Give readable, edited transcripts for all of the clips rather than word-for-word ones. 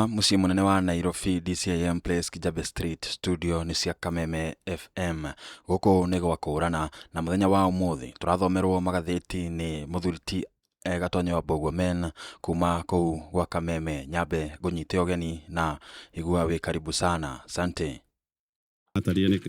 Mũciĩ mũnene wa Nairobi DCIM Place Kijabe Street studio nĩ cia Kameme FM. Gũkũ nĩ gwa kũũrana na mũthenya wa ũmũthĩ tũrathomerwo magathĩti nĩ mũthuri ti Gatonyo wa Mbũguo Men kuma kũu gwa Kameme. Nyambe ngũnyite ũgeni na igua wĩ karibu sana. Asante. Atarire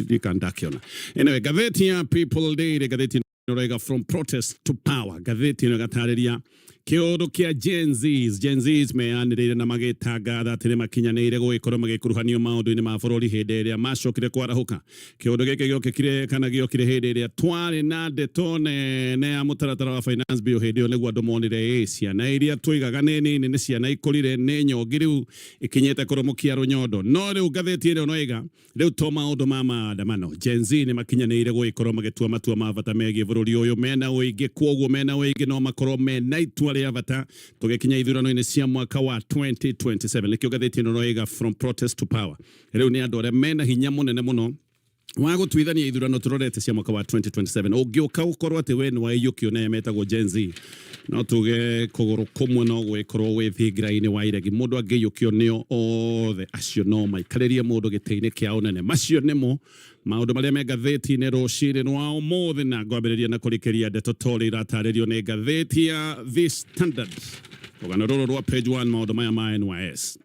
ndika ndakiona. Anyway, ngathĩti ya People Daily, ngathĩti ĩno "From Protest to Power", ngathĩti ĩno ĩgatarĩria kĩũndũ kĩa Gen Zs. Gen Zs meyanĩrĩire na magĩtangatha atĩ nĩ makinyanĩire gũgĩkorwo magĩkuruhanio maũndũ-inĩ ma bũrũri hĩndĩ ĩrĩa macokire kwarahũka. Kĩũndũ gĩkĩ gĩokĩkire kana gĩokire hĩndĩ ĩrĩa twarĩ na ndeto nene ya mũtaratara wa Finance Bill. Hĩndĩ ĩyo nĩguo andũ monire ĩ ciana iria tũigaga nĩ nini nĩ ciana ikũrire, nĩ nyongi, rĩu ikinyĩte kũrũmũkia rũnyondo. No rĩu ngathĩti ĩno noiga rĩu to maũndũ ma maandamano, Gen Z nĩ makinyanĩire gũgĩkorwo magĩtua matua ma bata megiĩ bũrũri ũyũ mena ũingĩ. Kwoguo mena ũingĩ no makorwo mena itua rĩa bata tũgĩkinya ithurano-inĩ cia mwaka wa 2027. Nĩkĩo ngathĩti ĩno noiga "From Protest to Power". Rĩu nĩ andũ arĩa mena hinya mũnene mũno wa gũtuithania ithurano tũrorete cia mwaka wa 2027. Ũngĩũka gũkorwo atĩ we nĩ waiyũkio na metagwo Gen Z, no tuge kũgũrũ kũmwe no gwĩkorwo wĩ thingira-inĩ wa iregi. Mũndũ angĩiyũkio nĩo othe acio no maikarĩrie mũndũ gĩtĩ-inĩ kĩa ũnene. Macio nĩmo maũndũ marĩa me ngathĩti-inĩ rũcinĩ rwa ũmũthĩ, na ngwambĩrĩria na kũrikĩria ndeto torĩ iratarĩrio nĩ ngathĩti ya The Standard, rũgano rũrũ rwa page 1, maũndũ maya ma NYS.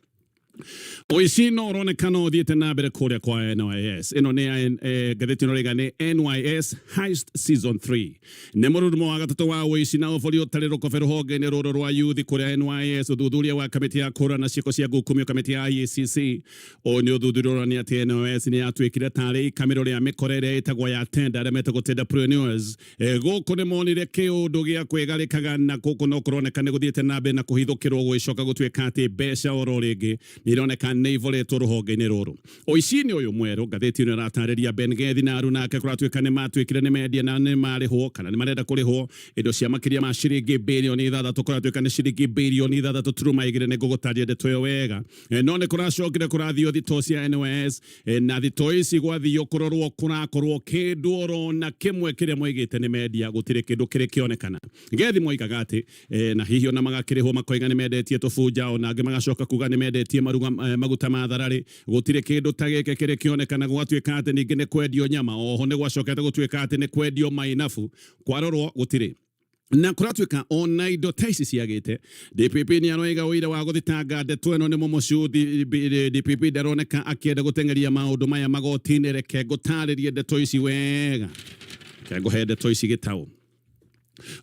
Ũici no ũronekana ũthiĩte na mbere kũrĩa kwa NYS. Ĩno nĩ ngathĩti ĩno rĩga nĩ "NYS Heist Season 3". Nĩ mũrurumo wa gatatũ wa ũici na ũbori ũtarĩ rũkobe rũhonge-inĩ rũrũ rwa youth kũrĩa NYS. Ũthuthuria wa kamĩtĩ ya kũhũrana ciĩko cia ngukumio, kamĩtĩ ya IACC, ũyũ nĩ ũthuthuria ũronania atĩ NYS nĩ yatuĩkire tarĩ ikamĩro rĩa mĩkora ĩrĩa ĩtagwo ya tender, arĩa metagwo tenderpreneurs. Gũkũ nĩ monire kĩũndũ gĩa kwĩgarĩkaga, na gũkũ no kũroneka nĩ gũthiĩte na mbere na kũhithũkĩrwo, gũgĩcoka gũtuĩka atĩ mbeca oro rĩngĩ nĩ ironeka nĩ iboretwo rũhonge-inĩ rũrũ. Ũici-inĩ ũyũ mwerũ, ngathĩti ĩno ĩratarĩria Ben Gethi na aruna ake kũratuĩka nĩ matuĩkire nĩ mendia na nĩ marĩhwo kana nĩ marenda kũrĩhwo indo cia makĩria ma ciringi birioni 6. Kũratuĩka nĩ ciringi birioni 6.2. Nĩ ngũgũtaria ndeto ĩyo wega. No nĩ kũracokire kũrathio thitoo cia NYS, na thitoo ici gwathio kũrorwo kũrakorwo kĩndũ oro na kĩmwe kĩrĩa moigĩte nĩ mendia gũtirĩ kĩndũ kĩrĩ kĩonekana. Gethi moigaga atĩ na hihi ona magakĩrĩhwo makoiga nĩ mendetie tũbunja, ona angĩ magacoka kuga nĩ mendetie maruga, maguta ma thararĩ. Gũtirĩ kĩndũ ta gĩkĩ kĩrĩ kĩonekana. Gwatuĩka atĩ ningĩ nĩ kwendio nyama, oho nĩ gwacokete gũtuĩka atĩ nĩ kwendio mainabu, kwarorwo gũtirĩ, na kũratuĩka ona indo ta ici ciagĩte. DPP nĩ aroiga ũira wa gũthitanga ndeto ĩno nĩ mũmocu. DPP ndaroneka akĩenda gũteng'eria maũndũ maya magoti-inĩ. Reke ngũtarĩrie ndeto ici wega, reke ngũhe ndeto ici gĩtaũ.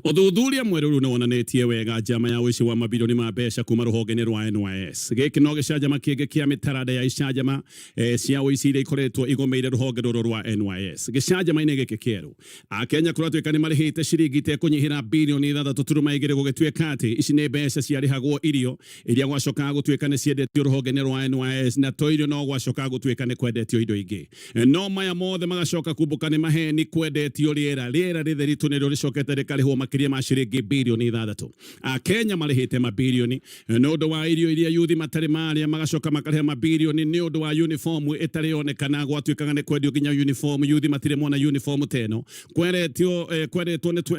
Ũthuthuria mwerũ rĩu nĩ wonanĩtie wega njama ya ũici wa mabirioni ma mbeca kuma rũhonge-inĩ rwa NYS. Gĩkĩ no gĩcanjama kĩngĩ kĩa mĩtaranda ya icanjama cia ũici iria ikoretwo igũmĩire rũhonge rũrũ rwa NYS. Gĩcanjama-inĩ gĩkĩ kĩerũ, Akenya kũratuĩka nĩ marĩhĩte ciringi itekũnyihĩra birioni 6.2. Gũgĩtuĩka atĩ ici nĩ mbeca ciarĩhagwo irio iria gwacokaga gũtuĩka nĩ ciendetio rũhonge-inĩ rwa NYS, na to irio, no gwacokaga gũtuĩka nĩ kwendetio indo ingĩ. No maya mothe magacoka kumbũka nĩ maheni. Kwendetio rĩera, rĩera rĩtheri tu nĩrĩo rĩcokete rĩkarĩhwo makĩria ma ciringi birioni 6. Akenya marĩhĩte mabirioni nĩ ũndũ wa irio iria yuthi matarĩ marĩa, magacoka makarĩha mabirioni nĩ ũndũ wa uniform ĩtarĩ yonekana. Gwatuĩkaga nĩ kwendio nginya uniform, yuthi matirĩ mona uniform ta ĩno. Kweretwo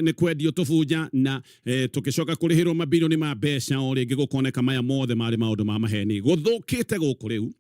nĩ kwendio tũbunja na tũgĩcoka kũrĩhĩrwo mabirioni ma mbeca. O rĩngĩ gũkoneka maya mothe marĩ maũndũ ma maheni. Gũthũkĩte gũkũ rĩu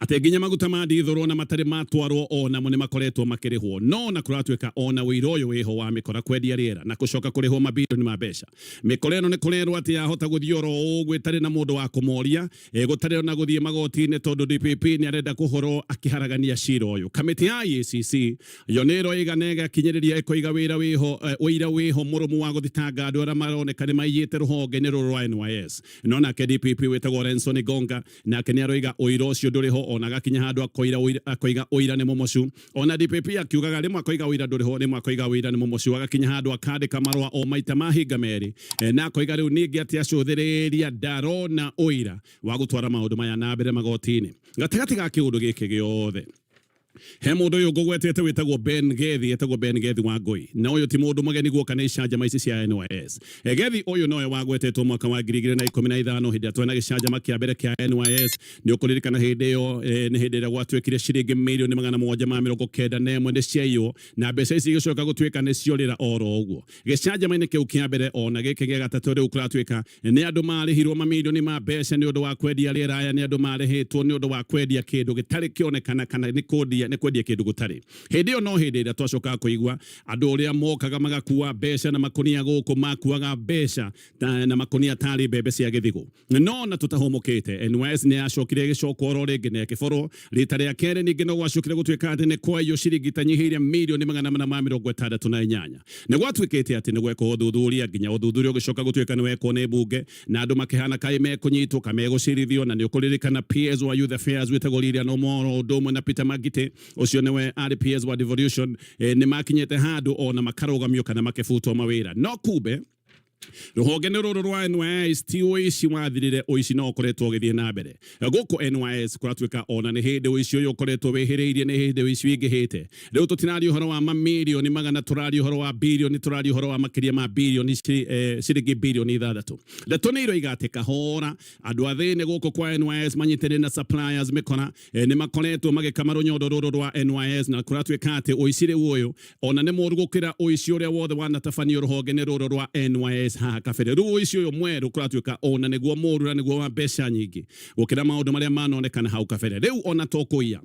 atĩ nginya maguta ma ndithũrwo na matarĩ matwarwo o namo nĩ makoretwo makĩrĩhwo. No na kũratuĩka ona ũira ũyũ wĩho wa mĩkora kwendia rĩera na gũcoka kũrĩhwo mabirioni ma mbeca, mĩkora ĩno nĩ kũrerwo atĩ yahota gũthiĩ oro ũguo ĩtarĩ na mũndũ wa kũmoria, gũtarĩ ona gũthiĩ magoti-inĩ, tondũ DPP nĩ arenda kũhorwo akĩharagania cira ũyũ. Kamĩtĩ ya EACC yo nĩ ĩroiga na ĩgakinyĩrĩria ĩkoiga wĩra wĩho, ũira wĩho mũrũmu wa gũthitanga andũ arĩa maroneka nĩ maiyĩte rũhonge-inĩ rũrũ rwa NYS. No nake DPP wĩtagwo Renson Gonga nake nĩ aroiga ũira ũcio ndũrĩ ho, ona agakinya handũ akoiga ũira nĩ mũmocu. Ona DPP akiugaga rĩmwe akoiga ũira ndũrĩ ho, rĩmwe akoiga ũira nĩ mũmocu, agakinya handũ akandĩka marũa o maita mahinga merĩ, na akoiga rĩu ningĩ atĩ acũthĩrĩria ndarona ũira wa gũtwara maũndũ maya na mbere magoti-inĩ. Gatagatĩ ga kĩũndũ gĩkĩ gĩothe, He mũndũ ũyũ ngũgwetete wĩtagwo Ben Gethi, etagwo Ben Gethi wa Ngũi, na ũyũ ti mũndũ mũgeni guoka nĩ icanjama ici cia NYS. Gethi ũyũ nowe wagwetetwo mwaka wa 2015 hĩndĩ ĩrĩa twarĩ na gĩcanjama kĩa mbere kĩa NYS. Nĩ ũkũririkana hĩndĩ ĩyo nĩ hĩndĩ ĩrĩa gwatuĩkire ciringi mirioni 791 nĩ ciaiywo, na mbeca ici igĩcoka gũtuĩka nĩ ciorĩra oro ũguo gĩcanjama-inĩ kĩu kĩa mbere. Ona gĩkĩ gĩa gatatũ rĩu kũratuĩka nĩ andũ marĩhirwo mamirioni ma mbeca nĩ ũndũ wa kwendia rĩera. Aya nĩ andũ marĩhĩtwo nĩ ũndũ wa kwendia kĩndũ gĩtarĩ kĩonekana, kana nĩ kwendia kĩndũ gũtarĩ. Hĩndĩ ĩyo no hĩndĩ ĩrĩa twacokaga kũigua andũ ũrĩa mokaga magakua mbeca na makonia gũkũ, makuaga mbeca na makonia tarĩ mbembe cia gĩthigũ. No na tũtahũmũkĩte, NYS nĩ yacokire ĩgĩcokwo oro rĩngĩ na ĩkĩborwo rita rĩa kerĩ. Ningĩ no gwacokire gũtuĩka atĩ nĩ kwaiywo ciringi itanyihĩire mirioni 468. Nĩ gwatuĩkĩte atĩ nĩ gwekwo ũthuthuria, nginya ũthuthuria ũgĩcoka gũtuĩka nĩ wekwo nĩ mbunge, na andũ makĩhana kaĩ mekũnyitwo ka megũcirithio. Na nĩ ũkũririkana PS wa Youth Affairs wĩtagwo Lilian Omoro, ũndũ ũmwe na Peter Magite, ũcio nĩwe arĩ PS wa Devolution, nĩ makinyĩte handũ ona makarũgamio kana makĩbutwo mawĩra. No kumbe rũhonge nĩ rũrũ rwa NYS ti ũici wathirire, ũici no ũkoretwo ũgĩthiĩ na mbere gũkũ NYS. Kũratuĩka ona nĩ hĩndĩ ũici ũyũ ũkoretwo wĩhĩrĩirie, nĩ hĩndĩ ũici wĩingĩhĩte. Rĩu tũtiraria ũhoro wa mamirioni magana, tũraria ũhoro wa birioni, tũraria ũhoro wa makĩria ma birioni ciringi 6 birioni. Ndeto nĩ iroiga atĩ kahora andũ a thĩinĩ gũkũ kwa NYS manyitĩrĩire na suppliers mĩkora, nĩ makoretwo magĩkama rũnyondo rũrũ rwa NYS, na kũratuĩka atĩ ũici rĩu ũyũ ona nĩ mũru gũkĩra ũici ũrĩa wothe wanatabanio rũhonge-inĩ rũrũ rwa NYS haha kabere. Rĩu ũici ũyũ mwerũ kũratuĩka ona nĩguo mũru na nĩguo wa mbeca nyingĩ gũkĩra maũndũ marĩa manonekana hau kabere. Rĩu ona to kũiya,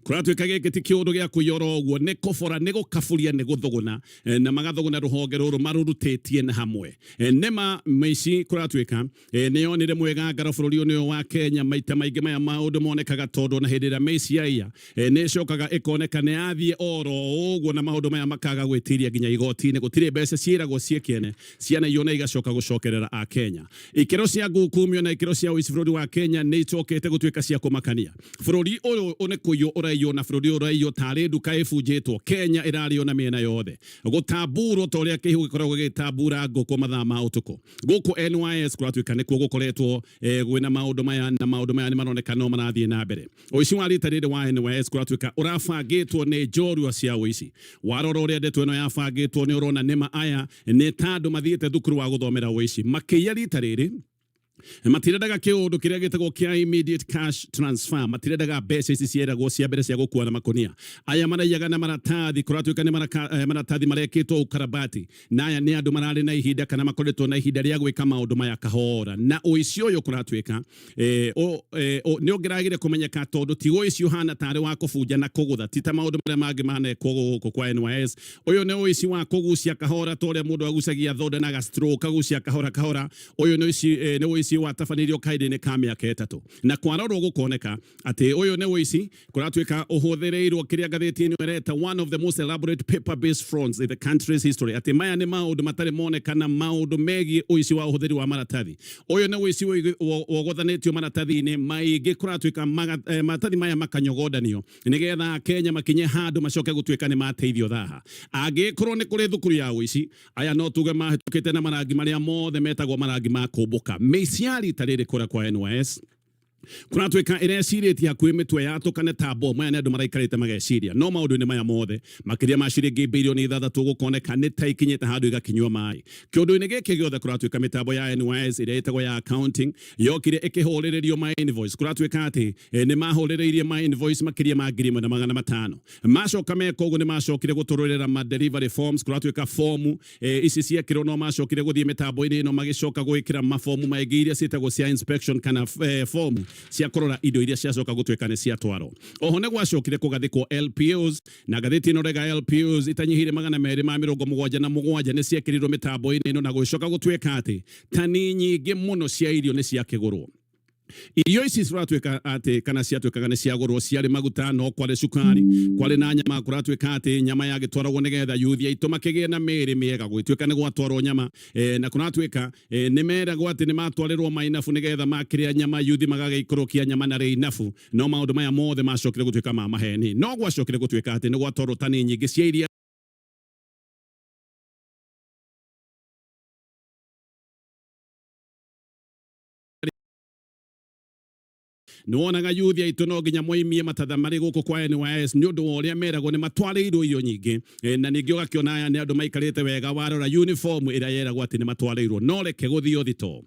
kũratuĩka gĩkĩ ti kĩũndũ gĩa kũiya oro ũguo, nĩ kũbora, nĩ gũkaburia, nĩ gũthũgũna, na magathũgũna rũhonge rũrũ marũrutĩtie na hamwe. Nĩma mĩici kũratuĩka nĩ yonire mwĩgangaro bũrũri ũyũ wa Kenya. Maita maingĩ maya maũndũ monekaga tondũ na hĩndĩ ĩrĩa mĩici yaiya, nĩ ĩcokaga ĩkoneka nĩ yathiĩ oro ũguo, na maũndũ maya makaga gwĩtiria nginya igoti-inĩ. Gũtirĩ mbeca ciĩragwo ciĩ kĩene cianaiywo na igacoka gũcokerera a Kenya. Ikĩro cia ngukumio na ikĩro cia ũici bũrũri wa Kenya nĩ icokete gũtuĩka cia kũmakania. Bũrũri ũyũ nĩ kũiywo ũraiywo, na bũrũri ũyũ ũraiywo tarĩ nduka ĩbunjĩtwo. Kenya ĩrarĩo na mĩena yothe, gũtamburwo ta ũrĩa kĩhiũ gĩkoragwo gĩgĩtambura ngũkũ mathaa ma ũtukũ. Gũkũ NYS kũratuĩka nĩkuo gũkoretwo gwĩna maũndũ maya, na maũndũ maya nĩ maroneka no marathiĩ na mbere. Ũici wa rita rĩrĩ wa NYS kũratuĩka ũrabangĩtwo nĩ njorua cia ũici. Warora ũrĩa ndeto ĩno yabangĩtwo, nĩ ũrona nĩma aya nĩ ta andũ mathiĩte thukuru wa gũthomera ũici. Makĩiya rita rĩrĩ matirendaga kĩũndũ kĩrĩa gĩtagwo kĩa immediate cash transfer, matirendaga mbeca ici cieragwo cia mbere cia gũkua na makonia. Aya maraiyaga na maratathi, kũratuĩka nĩ maratathi marekĩtwo ukarabati, na aya nĩ andũ mararĩ na ihinda kana makoretwo na ihinda rĩa gwĩka maũndũ maya kahora. Na ũici ũyũ kũratuĩka nĩ ũngĩragire kũmenyeka tondũ ti ũici ũhana tarĩ wa kũbunja na kũgũtha, ti ta maũndũ marĩa mangĩ manekwo gũkũ kwa NYS. Ũyũ nĩ ũici wa kũgucia kahora, ta ũrĩa mũndũ agucagia thonda na gastroke, kagucia kahora kahora. Ũyũ nĩ ũici, nĩ ũici watabanĩirio kahinda-inĩ ka mĩaka 3, na kwarorwo gũkoneka atĩ ũyũ nĩ ũici kũratuĩka ũhũthĩrĩirwo kĩrĩa ngathĩti ĩno ĩreta one of the most elaborate paper based frauds in the country's history, atĩ maya nĩ maũndũ matarĩ monekana, maũndũ megiĩ ũici wa ũhũthĩri wa maratathi. Ũyũ nĩ ũici wogothanĩtio maratathi-inĩ maingĩ, kũratuĩka maratathi maya makanyogondanio nĩgetha Kenya makinye handũ macoke gũtuĩka nĩ mateithio thaha. Angĩkorwo nĩ kũrĩ thukuru ya ũici, aya no tuge mahĩtũkĩte na marangi marĩa mothe metagwo marangi ma kũmbũka. Mĩici ya rita rĩrĩ kũrĩa kwa NYS kũratuĩka ĩrecirĩtie hakuhĩ mĩtwe yatũkane ta bomu. Aya nĩ andũ maraikarĩte mageciria. No maũndũ-inĩ maya mothe, makĩria ma ciringi 6 birioni gũkoneka nĩ ta ikinyĩte handũ igakinyua maĩ. Kĩũndũ-inĩ gĩkĩ gĩothe, kũratuĩka mĩtambo ya NYS ĩrĩa ĩtagwo ya accounting yokire ĩkĩhũrĩrĩrio ma invoice. Kũratuĩka atĩ nĩ mahũrĩrĩirie ma invoice makĩria ma 1,500. Macoka meka ũguo, nĩ macokire gũtũrũrĩra ma delivery forms. Kũratuĩka fomu ici ciekĩrwo, no macokire gũthiĩ mĩtambo-inĩ ĩno magĩcoka gwĩkĩra mabomu maingĩ iria ciĩtagwo cia inspection kana fomu cia kũrora indo iria ciacoka gũtuĩka nĩ ciatwarwo. Oho nĩ gwacokire kũgathĩkwo LPOs, na ngathĩti ĩno rega LPOs itanyihĩire 277 nĩ ciekĩrirwo mĩtambo-inĩ ĩno, na gũgĩcoka gũtuĩka atĩ tani nyingĩ mũno cia irio nĩ ciakĩgũrwo. Irio ici ciratuĩka atĩ kana ciatuĩkaga nĩ ciagũrwo ciarĩ maguta, no kwarĩ cukari, kwarĩ na nyama. Kũratuĩka atĩ nyama yagĩtwaragwo nĩgetha yuthi aitũ makĩgĩe na mĩĩrĩ mĩega, gũgĩtuĩka nĩ gwatwarwo nyama, na kũratuĩka nĩ meragwo atĩ nĩ matwarĩrwo mainabu nĩgetha makĩrĩa nyama yuthi magagĩikũrũkia nyama na rĩinabu. No maũndũ maya mothe macokire gũtuĩka ma maheni. No gwacokire gũtuĩka atĩ nĩ gwatwarwo tani nyingĩ cia iria Nĩ wonaga yuthi aitũ no nginya moimie matatha marĩ gũkũ kwa NYS nĩ ũndũ wa ũrĩa meragwo nĩ matwarĩirwo irio nyingĩ. Na ningĩ ũgakĩona aya nĩ andũ maikarĩte wega warora uniform ĩrĩa yeragwo atĩ nĩ matwarĩirwo. No reke gũthio thitoo.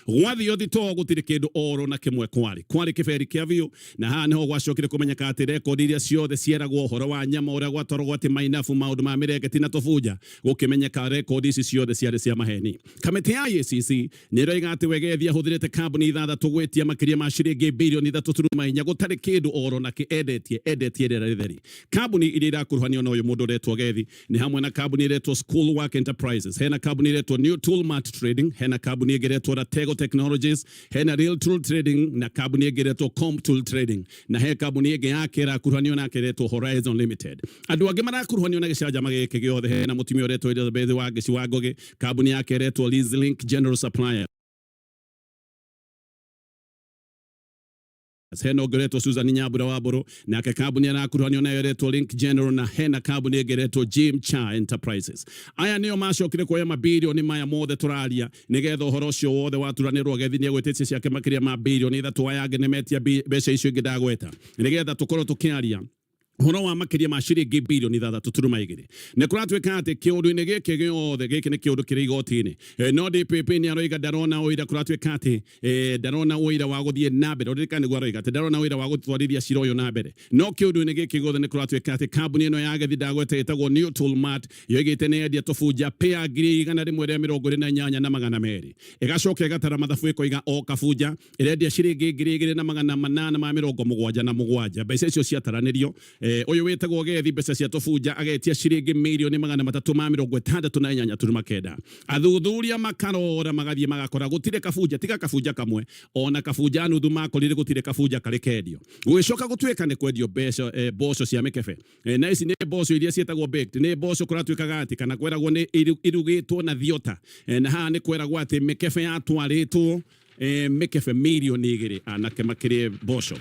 Gwathio thitoo gũtirĩ kĩndũ oro na kĩmwe kwarĩ. Kwarĩ kĩberi kĩa biũ, na haha nĩho gwacokire kũmenyeka atĩ rekondi iria ciothe cieragwo ũhoro wa nyama ũrĩa gwatwaragwo atĩ mainabu, maũndũ ma mĩrengeti na tũbunja, gũkĩmenyeka rekondi ici ciothe ciarĩ cia maheni. Kamĩtĩ ya EACC nĩ ĩroiga atĩ Wegethi ahũthĩrĩte kambuni ithathatũ gwĩtia makĩria ma ciringi birioni ithatũ turuma inya gũtarĩ kĩndũ oro nakĩ endetie, endetie rĩera rĩtheri. Kambuni iria irakuruhanio na ũyũ mũndũ ũretwo Gethi nĩ hamwe na kambuni ĩretwo School Work Enterprises, hena kambuni ĩretwo New Tool Mart Trading, hena kambuni ĩngĩ ĩretwo Ratego Technologies, hena Real Tool Trading na kambuni ĩngĩ ĩretwo Comp Tool Trading, na he kambuni ĩngĩ yake ĩrakuruhanio nake ĩretwo Horizon Limited. Andũ angĩ marakuruhanio na gĩcanjama gĩkĩ gĩothe hena mũtumia ũretwo Elizabeth Wangeci wa Ngũgĩ, kambuni yake ĩretwo Link General Supplier. Hena ũngĩ ũretwo Susan Nyambura wa Mbũrũ, nake kambuni arakuruhanio nayo ĩretwo Link General, na hena kambuni ĩngĩ ĩretwo Jim Cha Enterprises. Aya nĩo macokire kuoya mabirioni maya mothe tũraria nĩgetha ũhoro ũcio wothe waturanĩrwo. Gethi nĩegwĩtĩtie ciake makĩria ma birioni ithatũ, aya angĩ nĩmetia mbeca icio ingĩ ndagweta, nĩgetha tũkorwo tũkĩaria ũhoro wa makĩria ma ciringi birioni ithathatũ turuma igĩrĩ. Nĩ kũratuĩka atĩ kĩũndũ-inĩ gĩkĩ gĩothe, gĩkĩ nĩ kĩũndũ kĩrĩ igoti-inĩ. No DPP nĩ aroiga ndarona ũira, kũratuĩka atĩ ndarona ũira wa gũthiĩ na mbere, ũririkane nĩguo aroiga atĩ ndarona ũira wa gũtwarithia cira ũyũ na mbere. No kĩũndũ-inĩ gĩkĩ gĩothe nĩ kũratuĩka atĩ kambuni ĩno ya Gethi ndagweta ĩtagwo New Tool Mart yoigĩte nĩ yendia tũbunja pĩa 128,200, ĩgacoka ĩgatara mathabu ĩkoiga o kabunja ĩrendia ciringi 2,877. Mbeca icio ciataranĩrio, ũyũ wĩtagwo Gethi mbeca cia tũbunja agetia ciringi mirioni 368.9. Athuthuria makarora magathiĩ magakora gũtirĩ kabunja tiga kabunja kamwe, ona kabunja nuthu makorire gũtirĩ kabunja karĩ kendio. Gũgĩcoka gũtuĩka nĩ kwendio mbeca mboco cia mĩkebe. Na ici nĩ mboco iria ciĩtagwo baked, nĩ mboco kũratuĩkaga atĩ kana kweragwo nĩ irugĩtwo na thiota. Na haha nĩ kweragwo atĩ mĩkebe yatwarĩtwo mĩkebe 2 milioni, anake makĩrĩe mboco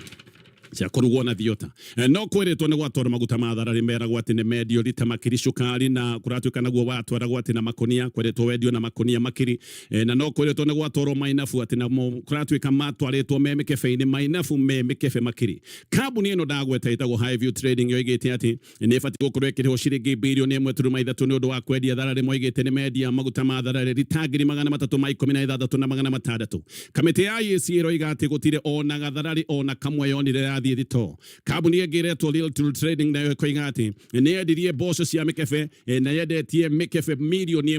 cia kũrugwo na thiota. No kwĩrĩtwo nĩ gwatwarwo maguta ma thararĩ, meragwo atĩ nĩ mendio rita makiri, cukari na kũratuĩka naguo watwaragwo atĩ na makonia, kwĩrĩtwo wendio na makonia makiri. Na no kwĩrĩtwo nĩ gwatwarwo mainabu atĩ namo kũratuĩka matwarĩtwo me mĩkebe-inĩ, mainabu me mĩkebe makiri. Kambuni ĩno ndagweta ĩtagwo Highview Trading yoigĩte atĩ nĩ ĩbatiĩ gũkorwo ĩkĩrĩhwo ciringi 1.3 birioni nĩ ũndũ wa kwendia thararĩ. Moigĩte nĩ mendia maguta ma thararĩ rita 316,600. Kamĩtĩ ya IAC ĩroiga atĩ gũtirĩ ona gathararĩ ona kamwe yonire yathiĩ thitoo. Kambuni ĩngĩ ĩretwo Real Tool Trading nayo ĩkoiga atĩ nĩ yendirie mboco cia mĩkebe, na yendetie mĩkebe 1.9 milioni.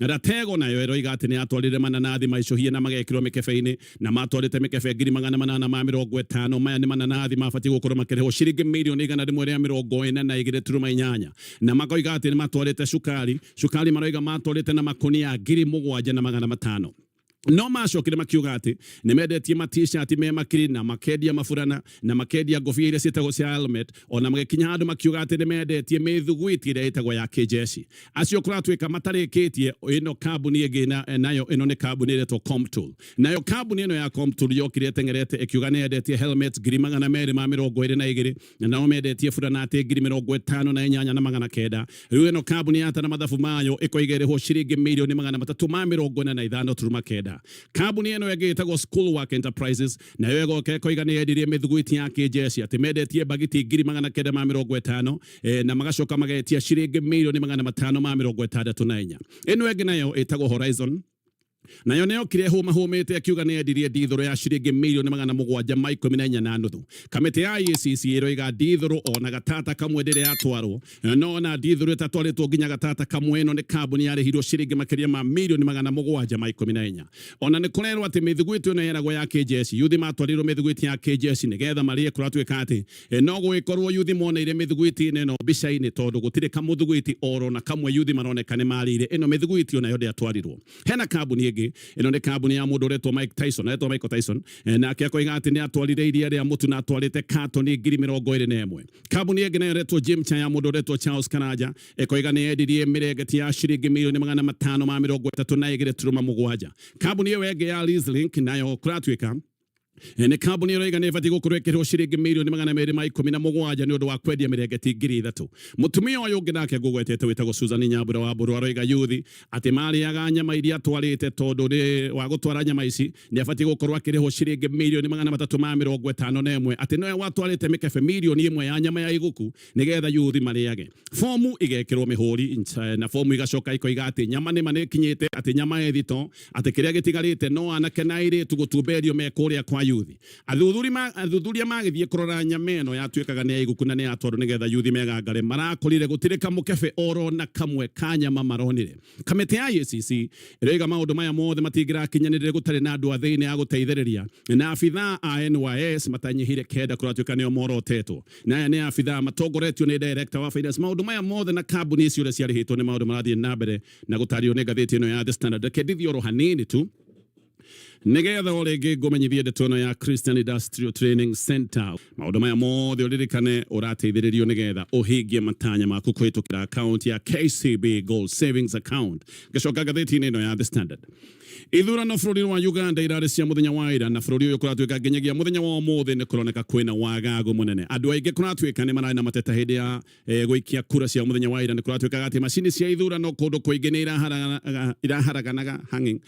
Ratego nayo ĩroiga atĩ nĩ yatwarire mananathi maicũhie na magekĩrwo mĩkebe-inĩ, na matwarĩte mĩkebe 850,000. Maya nĩ mananathi mabatiĩ gũkorwo makĩrĩhwo ciringi 142.8 milioni, na makoiga atĩ nĩ matwarĩte cukari. Cukari maroiga matwarĩte na makonia 7,500. No macokire makiuga atĩ nĩ mendetie ma t-shirt me makiri, na makendia maburana, na makendia ngobia iria ciĩtagwo cia helmet, ona magĩkinya handũ makiuga atĩ nĩ mendetie mĩthuguiti ĩrĩa ĩtagwo ya kĩjeshi. Acio kũratuĩka matarĩkĩtie. Ĩno kambuni ĩngĩ nayo ĩno nĩ kambuni ĩretwo Comtool. Nayo kambuni ĩno ya Comtool yokire ĩteng'erete ĩkiuga nĩ yendetie helmets 222,000, na nao mendetie burana atĩ 58,900. Rĩu ĩno kambuni yatara mathabu mayo ĩkoiga ĩrĩhwo ciringi 345.9 milioni. Kambuni ĩno ĩngĩ ĩtagwo School Work Enterprises nayo ĩgoka ĩkoiga nĩ yendirie mĩthuguiti ya kĩjeshi, atĩ mendetie mbagiti 950,000, na magacoka magetia ciringi 564 milioni. Ĩno ĩngĩ nayo ĩtagwo Horizon, nayo nĩ yokire hũmahũmĩte akiuga nĩ yendirie ndithũrũ ya ciringi 714.5 milioni. Kamĩtĩ ya EACC ĩroiga ndithũrũ ona gatata kamwe ndĩrĩ yatwarwo, no ona ndithũrũ ĩtatwarĩtwo nginya gatata kamwe, ĩno nĩ kambuni yarĩhirwo ciringi makĩria ma 714.4 milioni. Ona nĩ kũrerwo atĩ mĩthuguiti ĩno yeragwo ya kĩjeshi, yuthi matwarirwo mĩthuguiti ya kĩjeshi nĩgetha marĩe. Kũratuĩka atĩ no gũgĩkorwo yuthi moneire mĩthuguiti ĩno mbica-inĩ, tondũ gũtirĩ kamũthuguiti oro na kamwe yuthi maroneka nĩ marĩire. Ĩno mĩthuguiti onayo ndĩatwarirwo. Hena kambuni ĩngĩ, ĩno nĩ kambuni ya mũndũ ũretwo Mike Tyson, aretwo Michael Tyson, nake akoiga atĩ nĩ atwarire iria rĩa mũtu na atwarĩte katoni 21,000. Kambuni ĩngĩ nayo ĩretwo Jim Cha ya mũndũ ũretwo Charles Karanja ĩkoiga nĩ yendirie mĩrengeti ya ciringi 532.37 milioni. Kambuni ĩyo ĩngĩ ya Leaselink nayo kũratuĩka Nĩ kambuni ĩroiga nĩ ĩbatiĩ gũkorwo ĩkĩrĩhwo ciringi mirioni 217 nĩ ũndũ wa kwendia mĩrengeti 3,000. Mũtumia ũyũ ũngĩ nake ngũgwetete wĩtagwo Susan Nyambura wa Mbũrũ aroiga yuthi atĩ marĩaga nyama iria atwarĩte, tondũ nĩ wa gũtwara nyama ici nĩ abatiĩ gũkorwo akĩrĩhwo ciringi mirioni 351, atĩ nowe watwarĩte mĩkebe 1 mirioni ya nyama ya iguku nĩgetha yuthi marĩage. Fomu igekĩrwo mĩhũri na fomu igacoka ikoiga atĩ nyama nĩma nĩ ĩkinyĩte, atĩ nyama ĩ thito, atĩ kĩrĩa gĩtigarĩte no anake na airĩtu gũtumberio me kũrĩa kwa yuthi. Athuthuria magĩthiĩ kũrora nyama ĩno yatuĩkaga nĩ ya iguku na nĩ yatwarwo nĩgetha yuthi megangare, marakorire gũtirĩ kamũkebe oro na kamwe ka nyama maronire. Kamĩtĩ ya EACC ĩroiga maũndũ maya mothe matingĩrakinyanĩrire gũtarĩ na andũ a thĩinĩ a gũteithĩrĩria, na abithaa a NYS matanyihire 9 kũratuĩka nĩo morotetwo, na aya nĩ abithaa matongoretio nĩ director wa finance. Maũndũ maya mothe na kambuni icio ũrĩa ciarĩhĩtwo nĩ maũndũ marathiĩ na mbere na gũtarĩrio nĩ ngathĩti ĩno ya The Standard. Reke ndithie oro hanini tu nigetha o rĩngĩ ngũmenyithie ndeto ĩno ya Christian Industrial Training Center. Maũndũ maya mothe ũririkane ũrateithĩrĩrio nĩgetha ũhingie matanya maku kũhĩtũkĩra account ya KCB Gold Savings Account. Ngacoka ngathĩti-inĩ ĩno ya The Standard. Ithurano bũrũri wa Uganda irarĩ cia mũthenya wa ira, na bũrũri ũyũ kũratuĩka nginyagia mũthenya wa ũmũthĩ nĩ kũroneka kwĩna wagagu mũnene. Andũ aingĩ kũratuĩka nĩ mararĩ na mateta hĩndĩ ya gũikia kura cia mũthenya wa ira. Nĩ kũratuĩkaga atĩ macini cia ithurano kũndũ kũingĩ nĩ iraharaganaga, hanging,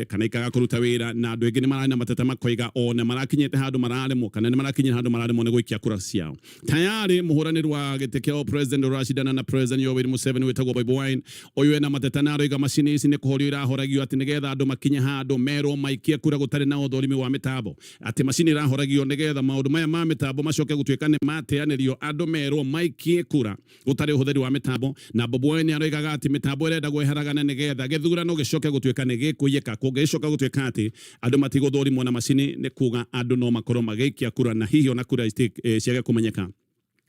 kana ikaga kũruta wĩra, na andũ aingĩ nĩ mararĩ na mateta makoiga ona marakinyĩte handũ mararemwo, kana nĩ marakinyire handũ mararemwo nĩ gũikia kura ciao. Tayari mũhũranĩri wa gĩtĩ kĩa president ũracindana na President Yoweri Museveni wĩtagwo Bobi Wine, ũyũ ena mateta na aroiga macini ici nĩ kũhorio irahoragio, atĩ nĩgetha andũ makinye handũ merwo maikie kura gũtarĩ na ũthũrimi wa mĩtambo, atĩ macini irahoragio nĩgetha maũndũ maya ma mĩtambo macoke gũtuĩka nĩ mateanĩrio, andũ merwo maikie kura gũtarĩ ũhũthĩri wa mĩtambo. Na Bobi Wine aroigaga atĩ mĩtambo ĩrendagwo ĩharagane nĩgetha gĩthurano gĩcoke gũtuĩka nĩ gĩkũiyĩka. Kũngĩgĩcoka gũtuĩka atĩ andũ matigũthũrimwo na macini, nĩ kuga andũ no makorwo magĩikia kura na hihi ona kura ciage kũmenyeka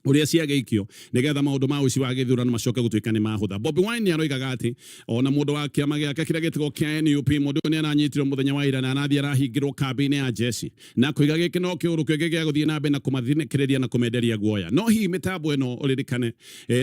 ũrĩa ciagĩikio, nĩgetha maũndũ ma ũici wa gĩthurano macoke gũtuĩka nĩ mahũtha. Bobi Wine nĩ aroigaga atĩ ona mũndũ wa kĩama gĩake kĩrĩa gĩtagwo kĩa NUP, mũndũ ũyũ nĩ aranyitirwo mũthenya wa ira na arathiĩ arahingĩrwo kambĩ-inĩ ya jeshi, na kũiga gĩkĩ no kĩũndũ kĩngĩ gĩa gũthiĩ na mbere na kũmathinĩkĩrĩria na kũmenderia guoya. No hihi mĩtambo ĩno ũririkane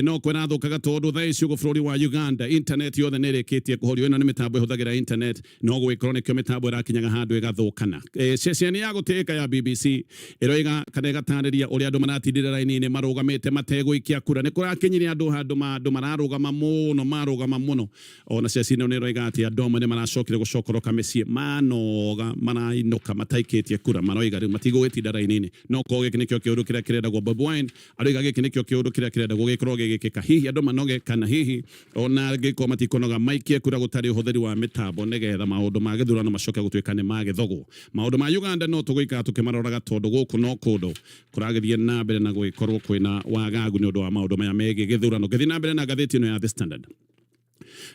no kwĩrathũkaga, tondũ thaa ici ũguo bũrũri wa Uganda internet yothe nĩ ĩrĩkĩtie kũhorio. Ĩno nĩ mĩtambo ĩhũthagĩra internet, no gũgĩkorwo nĩkĩo mĩtambo ĩrakinyaga handũ ĩgathũkana. Ceceni ya gũtĩĩka ya BBC ĩroiga kana ĩgatarĩria ũrĩa andũ maratindire raini-inĩ marũgamĩte mategũikia kura. Nĩ kũrakinyire andũ handũ andũ mararũgama mũno, marũgama mũno. Ona ceceni ĩno nĩ ĩroiga atĩ andũ amwe nĩ maracokire gũcokoroka mĩciĩ manoga, marainũka mataikĩtie kura, maroiga rĩu matigũgĩtinda raini-inĩ. No korwo gĩkĩ nĩkĩo kĩũndũ kĩrĩa kĩrendagwo, Bobi Wine aroiga gĩkĩ nĩkĩo kĩũndũ kĩrĩa kĩrendagwo gĩkorwo gĩgĩkĩka, hihi andũ manoge, kana hihi ona angĩkorwo matikunoga maikie kura gũtarĩ ũhũthĩri wa mĩtambo, nĩgetha maũndũ ma gĩthurano macoke gũtuĩka nĩ magĩthogwo. Maũndũ ma Uganda no tũgũikara tũkĩmaroraga, tondũ gũkũ no kũndũ kũragĩthiĩ na mbere na gũgĩkorwo kwĩna wagagu nĩ ũndũ wa maũndũ maya megiĩ gĩthurano. Ngĩthiĩ na mbere na ngathĩti ĩno ya The Standard,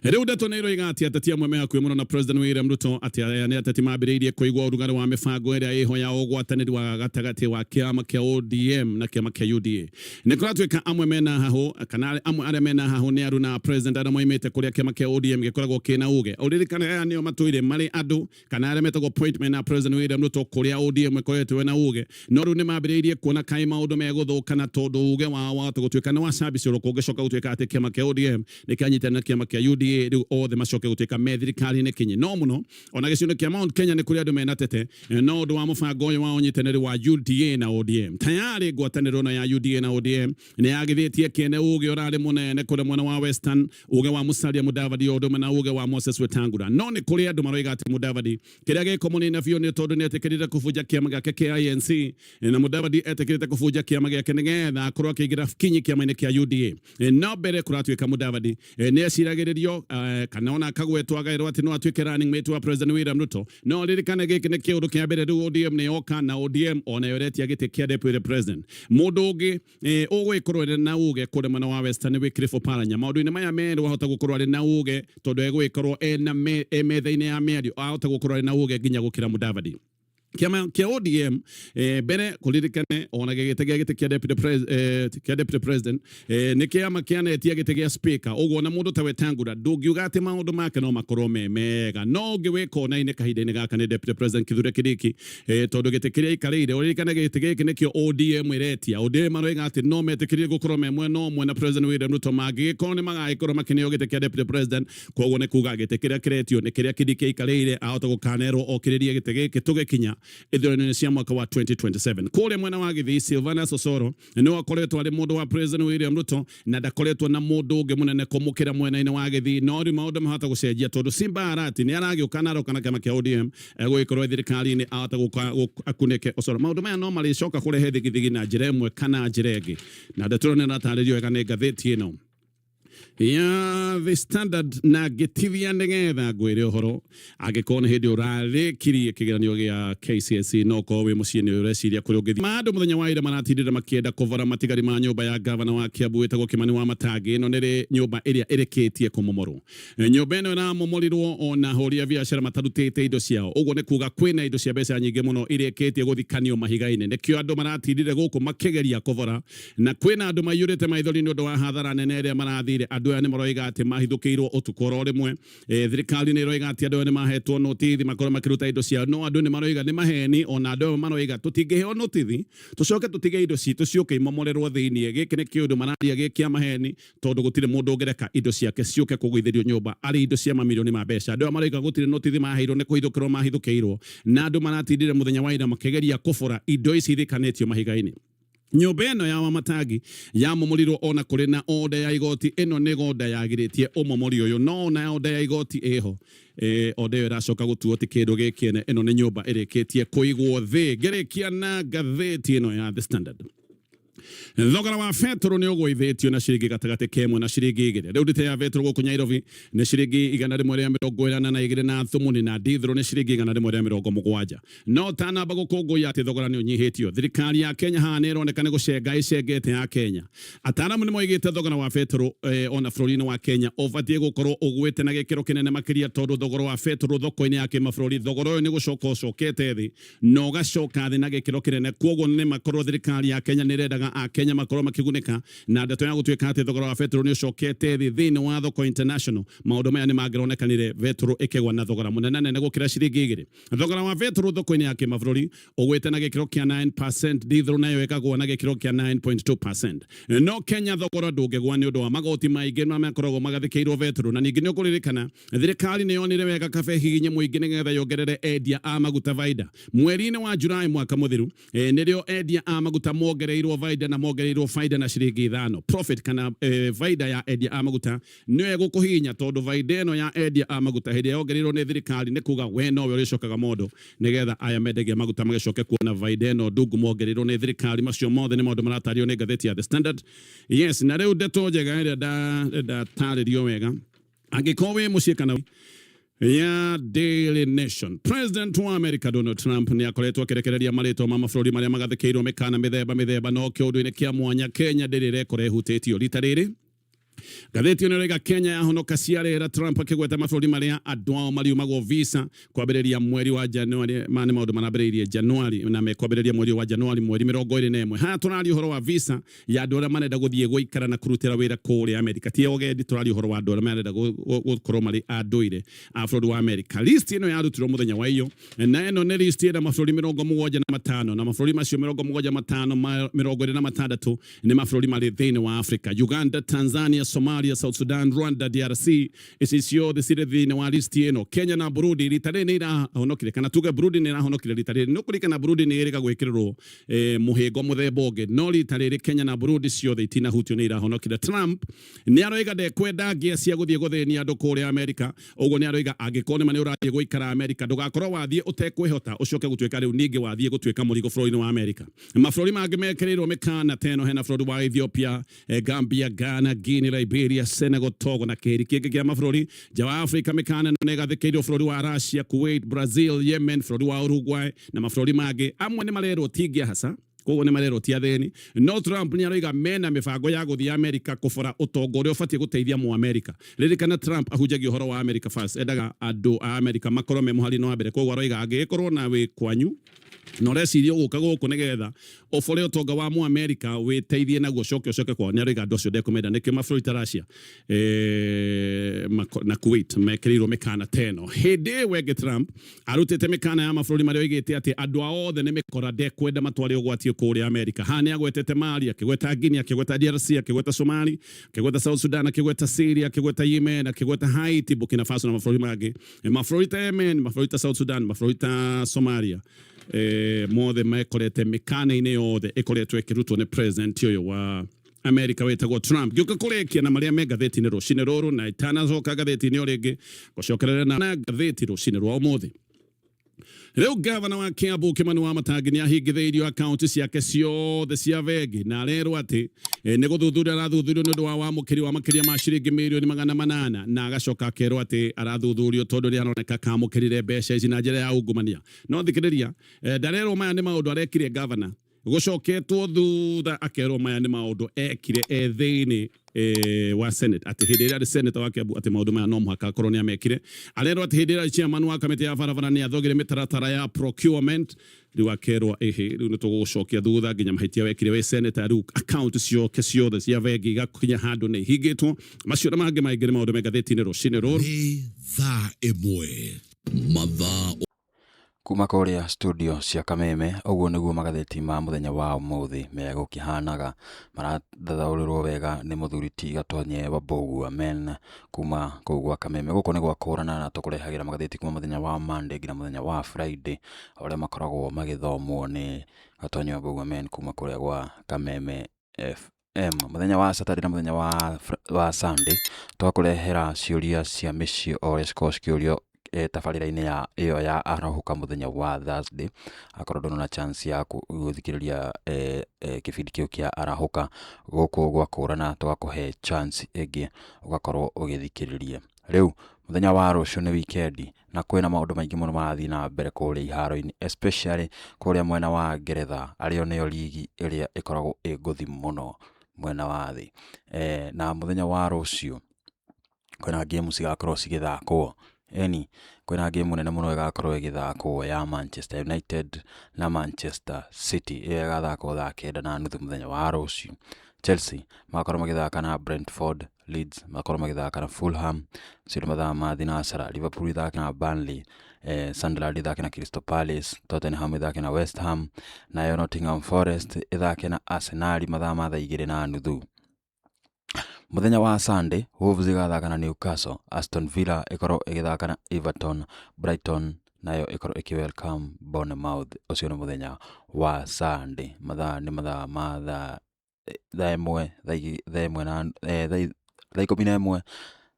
rĩu ndeto nĩ iroiga atĩ ateti amwe me hakuhĩ mũno na President William Ruto, atĩ aya nĩ ateti mambĩrĩirie kũigua ũrugarĩ wa mĩbango ĩrĩa ĩho ya ũgwatanĩri wa gatagatĩ wa kĩama kĩa ODM na kĩama kĩa UDA. Nĩ kũratuĩka amwe mena hahũ, kana amwe arĩa mena hahũ nĩ aruna president arĩa moimĩte kũrĩa kĩama kĩa ODM gĩkoragwo kĩna uge. Ũririkane aya nĩo matũire marĩ andũ kana arĩa metagwo appointment na President William Ruto kũrĩa ODM ĩkoretwo ĩna uge, no rĩu nĩ mambĩrĩirie kuona kaĩ maũndũ megũthũkana, tondũ uge wao wahota gũtuĩka nĩ wacabicĩrwo kũngĩcoka gũtuĩka atĩ kĩama kĩa ODM nĩ kĩanyitanĩra na kĩama kĩa UDA, rĩu othe macoke gũtuĩka me thirikari-inĩ kinyi. No mũno ona gĩcigo kĩa Mount Kenya nĩ kũrĩ andũ mena tete no ũndũ wa mũbango ũyũ wa ũnyitanĩri wa UDA na ODM. Tayarĩ ngwatanĩro ĩno ya UDA na ODM nĩ yagithĩtie kĩene uge ũrarĩ mũnene kũrĩa mwena wa Western, uge wa Musalia Mudavadi o ũndũ ũmwe na uge wa Moses Wetangula. No nĩ kũrĩ andũ maroiga atĩ Mudavadi kĩrĩa gĩko mũnene biũ nĩ tondũ nĩ etĩkĩrire kũbunja kĩama gĩake kĩa ANC, na Mudavadi etĩkĩrĩte kũbunja kĩama gĩake nĩgetha akorwo akĩingĩra kinyi kĩama-inĩ kĩa UDA. No mbere kũratuĩka Mudavadi nĩ eciragĩrĩrio kana ona akagwetwo agaĩrwo atĩ no atuĩke running mate wa President William Ruto. No ririkane gĩkĩ nĩ kĩũndũ kĩa mbere, rĩu ODM nĩ yoka na ODM onayo ĩretia gĩtĩ kĩa deputy president. Mũndũ ũngĩ ũgũgĩkorwo arĩ na uge kũrĩa mwena wa Western nĩ Wycliffe Oparanya. Maũndũ-inĩ maya merũ ahota gũkorwo arĩ na uge, tondũ egũgĩkorwo e metha-inĩ ya mĩario, ahota gũkorwo arĩ na uge nginya gũkĩra Mudavadi. Kĩama kĩa ODM mbere kũririkane ona gĩgĩte gĩa gĩtĩ kĩa deputy president, nĩ kĩama kĩanetia gĩtĩ gĩa speaker. Ũguo na mũndũ ta Wetangula ndũngiuga atĩ maũndũ make no makorwo me mega. No ũngĩ wĩ kona-inĩ kahinda-inĩ gaka nĩ Deputy President Kithure Kindiki, tondũ gĩtĩ kĩrĩa aikarĩire, ũririkane gĩtĩ gĩkĩ nĩkĩo ODM ĩretia. ODM maroiga atĩ no metĩkĩrie gũkorwo me mwena ũmwe na President William Ruto mangĩgĩkorwo nĩ magagĩkorwo makĩneo gĩtĩ kĩa deputy president. Koguo nĩ kuga gĩtĩ kĩrĩa kĩretio nĩ kĩrĩa Kindiki aikarĩire, ahota gũkanerwo okĩrĩrie gĩtĩ gĩkĩ tũgĩkinya. ithurano-inĩ cia mwaka wa 2027. Kũrĩa mwena wa Gĩthii, Silvanus Osoro nĩwe akoretwo arĩ mũndũ wa President William Ruto na ndakoretwo na mũndũ ũngĩ mũnene kũmũkĩra mwena-inĩ wa Gĩthii, no rĩu maũndũ mahota gũcenjia tondũ Simba Arati nĩ aragĩũka na aroka na kĩama kĩa ODM gũgĩkorwo thirikari-inĩ ahota gũka akunĩke Osoro. Maũndũ maya no marĩcoka kũrehe thigithigi na njĩra ĩmwe kana njĩra ĩngĩ, na ndeto ĩno nĩ ĩratarĩrio wega nĩ ngathĩti ĩno ya The Standard. Na ngĩtithia nĩgetha ngwĩre ũhoro, angĩkorwo nĩ hĩndĩ ũrarĩkirie kĩgeranio gĩa KCSE, no ũkorwo wĩ mũciĩ nĩ ũreciria kũrĩa ũngĩthiĩ. Andũ mũthenya wa ira maratindire makĩenda kũbora matigari ma nyũmba ya gavana wa Kiambu wĩtagwo Kimani wa Matangi. Ĩno nĩ nyũmba ĩrĩa ĩrĩkĩtie kũmomorwo. Nyũmba ĩno ĩramomorirwo ona ahũri a biacara matarutĩte indo ciao, ũguo nĩ kuga kwĩna indo cia mbeca nyingĩ mũno irĩkĩtie gũthikanio mahiga-inĩ. Nĩkĩo andũ maratindire gũkũ makĩgeria kũbora, na kwĩna andũ maiyũrĩte maithori nĩ ũndũ wa hathara nene ĩrĩa marathire. Andũ aya nĩ maroiga atĩ mahithũkĩirwo ũtukũ oro rĩmwe. Thirikari nĩ ĩroiga atĩ andũ aya nĩ mahetwo notithi makorwo makĩruta indo ciao, no andũ nĩ maroiga nĩ maheni. Ona andũ aya maroiga tũtingĩheo notithi tũcoke tũtige indo citũ ciũke imomorerwo thĩiniĩ. Gĩkĩ nĩ kĩũndũ mararia gĩ kĩa maheni, tondũ gũtirĩ mũndũ ũngĩreka indo ciake ciũke kũgũithĩrio nyũmba arĩ indo cia mamirioni ma mbeca. Andũ aya maroiga gũtirĩ notithi maheirwo, nĩ kũhithũkĩrwo mahithũkĩirwo, na andũ maratindire mũthenya wa ira makĩgeria kũbora indo ici ithikanĩtio mahiga-inĩ. Nyũmba ĩno ya Wamatangi yamomorirwo ona kũrĩ na order ya igoti. Ĩno nĩ order yagirĩtie ũmomori ũyũ, no ona order ya igoti ĩho, order ĩyo ĩracoka gũtuo ti kĩndũ gĩkĩene. Ĩno nĩ nyũmba ĩrĩkĩtie kũigwo thĩ. Ngĩrĩkia na ngathĩti ĩno ya The Standard, thogora wa betũrũ nĩ ũgũithĩtio na ciringi gatagatĩ ka 1 na ciringi 2. Rĩu ndite ya betũrũ gũkũ Nairobi nĩ ciringi 182 na thumuni, na ndithũrũ nĩ ciringi 170. No tanamba gũkũngũiya atĩ thogora nĩ ũnyihĩtio, thirikari ya Kenya haha nĩ ĩroneka nĩ gũcenga ĩcengete ya Kenya. Ataaramu nĩ moigĩte thogora wa betũrũ ona bũrũri-inĩ wa Kenya ũbatiĩ gũkorwo ũgwĩte na gĩkĩro kĩnene makĩria, tondũ thogora wa betũrũ thoko-inĩ ya kĩmabũrũri, thogora ũyũ nĩ gũcoka ũcokete thĩ na ũgacoka thĩ na gĩkĩro kĩnene. Kwoguo nĩ makorwo thirikari ya Kenya nĩ ĩrendaga Akenya makorwo makĩgunĩka na ndeto ya gũtuĩka atĩ thogora wa betũrũ nĩ ũcokete thĩ thĩinĩ wa thoko international. Maũndũ maya nĩ mangĩronekanire betũrũ ĩkĩgwa na thogora mũnene nene gũkĩra ciringi 2. Thogora wa betũrũ thoko-inĩ ya kĩmabũrũri ũgwĩte na gĩkĩro kĩa 9%, ndithũrũ nayo ĩkagũa na gĩkĩro kĩa 9.2%. No Kenya thogora ndũngĩgwa nĩ ũndũ wa magoti maingĩ marĩa makoragwo magathĩkĩirwo betũrũ. Na ningĩ nĩ ũkũririkana thirikari nĩ yonire wega kabe hihinye mũingĩ nĩgetha yongerere endia a maguta baida. Mweri-inĩ wa Julai mwaka mũthiru, nĩrĩo endia a maguta mongereirwo baida, na mongereirwo baida na ciringi 5. Profit kana baida ya endia a maguta nĩyo ĩgũkũhihinya, tondũ baida ĩno ya endia a maguta hĩndĩ ĩrĩa yongereirwo nĩ thirikari nĩ kuga we nowe ũrĩcokaga mondo nĩgetha aya mendagia maguta magĩcoke kuona baida ĩno ndungu mongereirwo nĩ thirikari. Macio mothe nĩ maũndũ maratario nĩ ngathĩti ya The Standard. Yes, na rĩu ndeto njega ĩrĩa ndatarĩrio wega, angĩkorwo wĩ mũciĩ kana ya Daily Nation, President wa America Donald Trump nĩ akoretwo akĩrekereria marĩtwa ma mabũrũri marĩa magathĩkĩirwo mĩkana mĩthemba mĩthemba, no kĩũndũ-inĩ kĩa mwanya Kenya ndĩrĩ ĩrekora ĩhutĩtio rita rĩrĩ. Ngathĩti ĩno ĩroiga Kenya yahonoka ciarera, Trump akĩgweta mabũrũri marĩa andũ ao mariumagwo visa kwambĩrĩria mweri wa Januari. Ma nĩ maũndũ marambĩrĩirie Januari na mekwambĩrĩria mweri wa Januari mweri 21. Haha tũraria ũhoro wa visa ya andũ arĩa marenda gũthiĩ gũikara na kũrutĩra wĩra kũrĩa Amerika, ti ũgendi. Tũraria ũhoro wa andũ arĩa marenda gũkorwo marĩ a ndũire a bũrũri wa Amerika. List ĩno yarutirwo mũthenya wa iyo, na ĩno nĩ list ĩna mabũrũri 75, na mabũrũri macio 75, 26 nĩ mabũrũri marĩ thĩinĩ wa Africa: Uganda, Tanzania, Somalia, South Sudan, Rwanda, DRC. Ici ciothe cirĩ thĩinĩ wa list ĩno. Kenya na Burundi rita rĩrĩ nĩ irahonokire, kana tuge Burundi nĩ ĩrahonokire rita rĩrĩ. Nĩ ũkũririkana Burundi nĩ ĩrĩga gwĩkĩrĩrwo mũhĩngo mũthemba ũngĩ, no rita rĩrĩ Kenya na Burundi ciothe itinahutio, nĩ irahonokire. Trump nĩ aroiga ndekwenda ngĩa cia gũthiĩ gũthĩnia andũ kũrĩa Amerika. Ũguo nĩ aroiga angĩkorwo nĩma nĩ ũrathiĩ gũikara Amerika, ndũgakorwo wathiĩ ũtekwĩhota ũcoke gũtuĩka rĩu ningĩ wathiĩ gũtuĩka mũrigo bũrũri-inĩ wa Amerika. Mabũrũri mangĩ mekĩrĩirwo mĩkana ta ĩno, hena bũrũri wa Ethiopia, Gambia, Ghana, Guinea, Liberia, Senegal, Togo na kĩhĩri kĩngĩ kĩa mabũrũri. Nja wa Afrika mĩkana ĩno nĩ ĩgathĩkĩirwo bũrũri wa Russia, Kuwait, Brazil, Yemen, bũrũri wa Uruguay na mabũrũri mangĩ amwe. Nĩ marerwo ti ngĩa haca, koguo nĩ marerwo ti athĩni. No Trump nĩ aroiga mena mĩbango ya gũthiĩ Amerika kũbora ũtonga ũrĩa ũbatiĩ gũteithia mu Amerika. Ririkana Trump ahunjagia ũhoro wa America first, endaga andũ a Amerika makorwo me mũhari-inĩ wa mbere. Koguo aroiga angĩgĩkorwo na wĩ kwanyu na ũreciria ũgũka gũkũ nĩgetha ũbore ũtonga wa mu Amerika wĩteithie naguo ũcoke kwao, nĩ aroiga andũ acio ndekũmenda. Nĩkĩo mabũrũri ta Russia na Kuwait mekĩrĩirwo mĩkana ta ĩno. Hĩndĩ ĩyo ĩngĩ Trump arutĩte mĩkana ya mabũrũri marĩa oigĩte atĩ andũ ao othe nĩ mĩkora, ndekwenda matware ũgwati kũrĩa Amerika. Haha nĩ agwetete Mali, akĩgweta Guinea, akĩgweta DRC, akĩgweta Somali, akĩgweta South Sudan, akĩgweta Syria, akĩgweta Yemen, akĩgweta Haiti, Burkina Faso na mabũrũri mangĩ. Mabũrũri ta Yemen, mabũrũri ta South Sudan, mabũrũri ta Somalia. Mothe mekorete mĩkana-inĩ yothe ĩkoretwo ĩkĩrutwo nĩ president ũyũ wa America wĩtagwo Trump. Ngĩũka kũrĩkia na marĩa me ngathĩti-inĩ rũcinĩ rũrũ, na itanacoka ngathĩti-inĩ o rĩngĩ gũcokerera na ngathĩti rũcinĩ rwa ũmũthĩ. Rĩu gavana wa Kiambu Kimani Wamatangi nĩ ahingithĩirio akaunti ciake ciothe cia bengi, na arerwo atĩ nĩ gũthuthuria arathuthurio nĩ ũndũ wa wamũkĩri wa makĩria ma ciringi mirioni 800, na agacoka akerwo atĩ arathuthurio tondũ nĩ aroneka kamũkĩrire mbeca ici na njĩra ya ungumania. No thikĩrĩria, ndarerwo maya nĩ maũndũ arekire gavana, gũcoketwo thutha akerwo maya nĩ maũndũ ekire e thĩinĩ wa Senate, atĩ hĩndĩ ĩrĩa arĩ senator wa Kiambu, atĩ maũndũ maya no mũhaka akorwo nĩ amekire. Arerwo atĩ hĩndĩ ĩrĩa arĩ chairman wa kamĩtĩ ya barabara nĩ athogire mĩtaratara ya procurement. Rĩu akerwo ĩhĩ, rĩu nĩ tũgũgũcokia thutha nginya mahĩtia wekire wĩ senator. Rĩu account cioke ciothe cia bengi igakinya handũ nĩ ihingĩtwo. Macio na mangĩ maingĩ nĩ maũndũ me ngathĩti-inĩ rũcinĩ rũrũ. Nĩ thaa 1 mathaa. Kuma kũrĩa studio cia Kameme, ũguo nĩguo magathĩti ma mũthenya wa ũmũthĩ megũkĩhanaga, marathathaũrĩrwo wega nĩ mũthuri ti Gatonye wa Mbũgua men kuma kũu gwa Kameme. Gũkũ nĩ gwa kũrana, na tũkũrehagĩra magathĩti kuma mũthenya wa Monday nginya mũthenya wa Friday, ũrĩa makoragwo magĩthomwo nĩ Gatonye wa Mbũgua men kuma kũrĩa gwa Kameme FM. Mũthenya wa Saturday na mũthenya wa Sunday twakũrehera ciũria cia mĩciĩ o ũrĩa cikoragwo cikĩũrio tabarĩra-inĩ ya ĩyo ya Arahũka mũthenya wa Thursday. Akorwo ndũrĩ na chance ya gũthikĩrĩria kĩbindi kĩu kĩa Arahũka gũkũ gwa kũrana, tũgakũhe chance ĩngĩ ũgakorwo ũgĩthikĩrĩria. Rĩu mũthenya wa rũciũ nĩ weekend, na kwĩna maũndũ maingĩ mũno marathiĩ na mbere kũrĩa iharo-inĩ, especially kũrĩa mwena wa Ngeretha, arĩo nĩyo ligi ĩrĩa ĩkoragwo ĩ ngũthi mũno mwena wa thĩ. Na mũthenya wa rũciũ kwĩna game cigakorwo cigĩthakwo. Eni kwĩna game nene mũno ĩgakorwo ĩgĩthakwo ya Manchester United na Manchester City, ĩyo ĩgathakwo thaa 9:30 mũthenya wa rũciũ. Chelsea magakorwo magĩthaka na Brentford, Leeds magakorwo magĩthaka na Fulham, macio nĩ mathaa ma thinacara. Liverpool ithake na Burnley, Sunderland ithake na Crystal Palace, Tottenham ithake na West Ham, nayo Nottingham Forest ithake na Arsenal mathaa ma thaa 2:30. Mũthenya wa Sunday, Wolves ĩgathaka na Newcastle, Aston Villa ĩkorwo ĩgĩthaka na Everton, Brighton nayo ĩkorwo ĩkĩ welcome Bournemouth. Ũcio nĩ mũthenya wa Sunday, mathaa nĩ mathaa ma thaa 1, thaa 1 na thaa 11,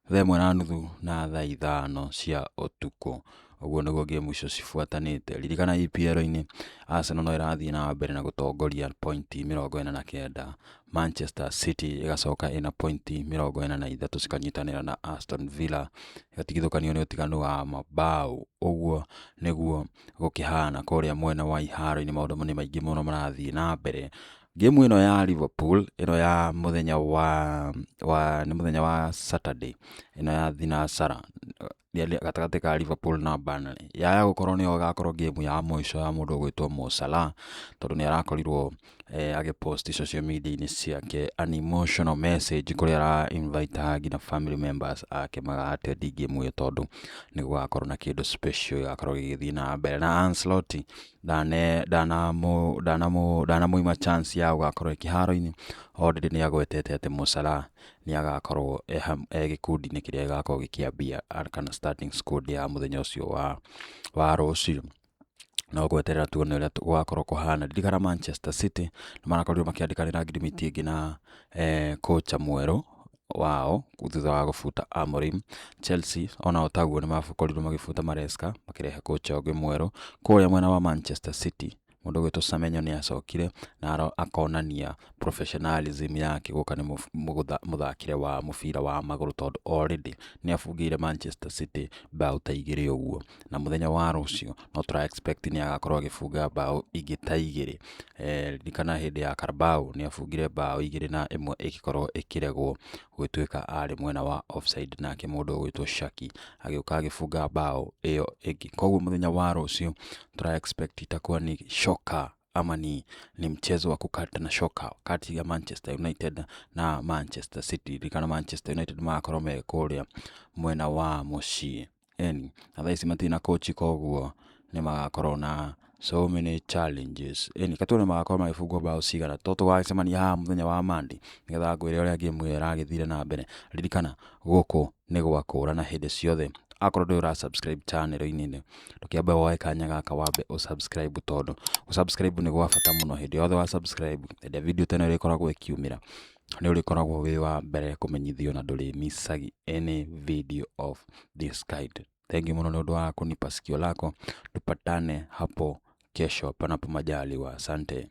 thaa 1:30 na thaa 5 cia ũtukũ. Ũguo nĩguo game icio cibuatanĩte. Ririkana EPL-inĩ Arsenal no ĩrathiĩ na mbere na gũtongoria pointi 49, Manchester City ĩgacoka ĩna pointi 43, cikanyitanĩra na Aston Villa, igatigithũkanio nĩ ũtiganu wa mabao. Ũguo nĩguo gũkĩhana kũrĩa mwena wa iharo-inĩ, maũndũ nĩ maingĩ mũno marathiĩ na mbere. Game ĩno ya Liverpool ĩno ya mũthenya wa nĩ mũthenya wa Saturday ĩno ya thinacara gatagatĩ ka Liverpool na Burnley, yaya gũkorwo nĩyo ĩgakorwo game ya mũico ya mũndũ ũgwĩtwo Mo Salah, tondũ nĩ arakorirwo agĩpost social media-inĩ ciake an emotional message kũrĩa ara invite nginya family members ake maga attend game ĩyo, tondũ nĩ gũgakorwo na kĩndũ special gĩgakorwo gĩgĩthiĩ na mbere. Na Ancelotti ndanamũima chance ya gũgakorwo kĩharo-inĩ. Already nĩ agwetete atĩ Mo Salah nĩ agakorwo e gĩkundi-inĩ kĩrĩa gĩgakorwo gĩkĩambia kana starting squad ya mũthenya ũcio wa rũciũ. No gweterera tuone ũrĩa gũgakorwo kũhana. Ririkana Manchester City nĩ marakorirwo makĩandĩkanĩra ngirimiti ĩngĩ na kocha mwerũ wao thutha wa gũbuta Amorim. Chelsea onao taguo nĩ makorirwo magĩbuta Maresca, makĩrehe kocha ũngĩ mwerũ. Kũrĩa mwena wa Manchester City, mũndũ ũgwĩtwo Semenyo nĩ acokire na akonania professionalism yake gũka nĩ mũthakĩre wa mũbira wa magũrũ, tondũ already nĩ abungĩire Manchester City bao ta 2 ũguo, na mũthenya wa rũciũ no tũra expect nĩ agakorwo agĩbunga bao ingĩ ta 2. Ririkana hĩndĩ ya Carabao nĩ abungire bao 2, na ĩmwe ĩgĩkorwo ĩkĩregwo gũgĩtuĩka arĩ mwena wa offside, nake mũndũ ũgwĩtwo Shaki agĩũka agĩbunga bao ĩyo ĩngĩ. Koguo mũthenya wa rũciũ tũra expect itakuwa ni shoka ama ni mchezo wa kukata na shoka kati ya Manchester United na Manchester City. Ririkana Manchester United magakorwo me kũrĩa mwena wa mũciĩ, eni na thaa ici matirĩ na coach, koguo nĩ magakorwo na so many challenges. Eni katuone magakorwo magĩbungwo bao cigana. To tũgacemania haha mũthenya wa Monday nĩgetha ngwĩre ũrĩa game ĩyo ĩragĩthire na mbere. Ririkana gũkũ nĩ gwa kũrana hĩndĩ ciothe. Akorwo ndũrĩ ũra subscribe channel-inĩ ĩno, ndũkĩambe woe kanya gaka wambe ũ subscribe, tondũ gũ subscribe nĩ gwa bata mũno. Hĩndĩ yothe wa subscribe, hĩndĩ ĩrĩa video ta ĩno ĩrĩkoragwo ĩkiumĩra, nĩ ũrĩkoragwo wĩ wa mbere kũmenyithio na ndũrĩ missagi any video of this kind. Thank you mũno nĩ ũndũ wa kunipa sikio lako. Tupatane hapo kesho panapo majaliwa. Asante.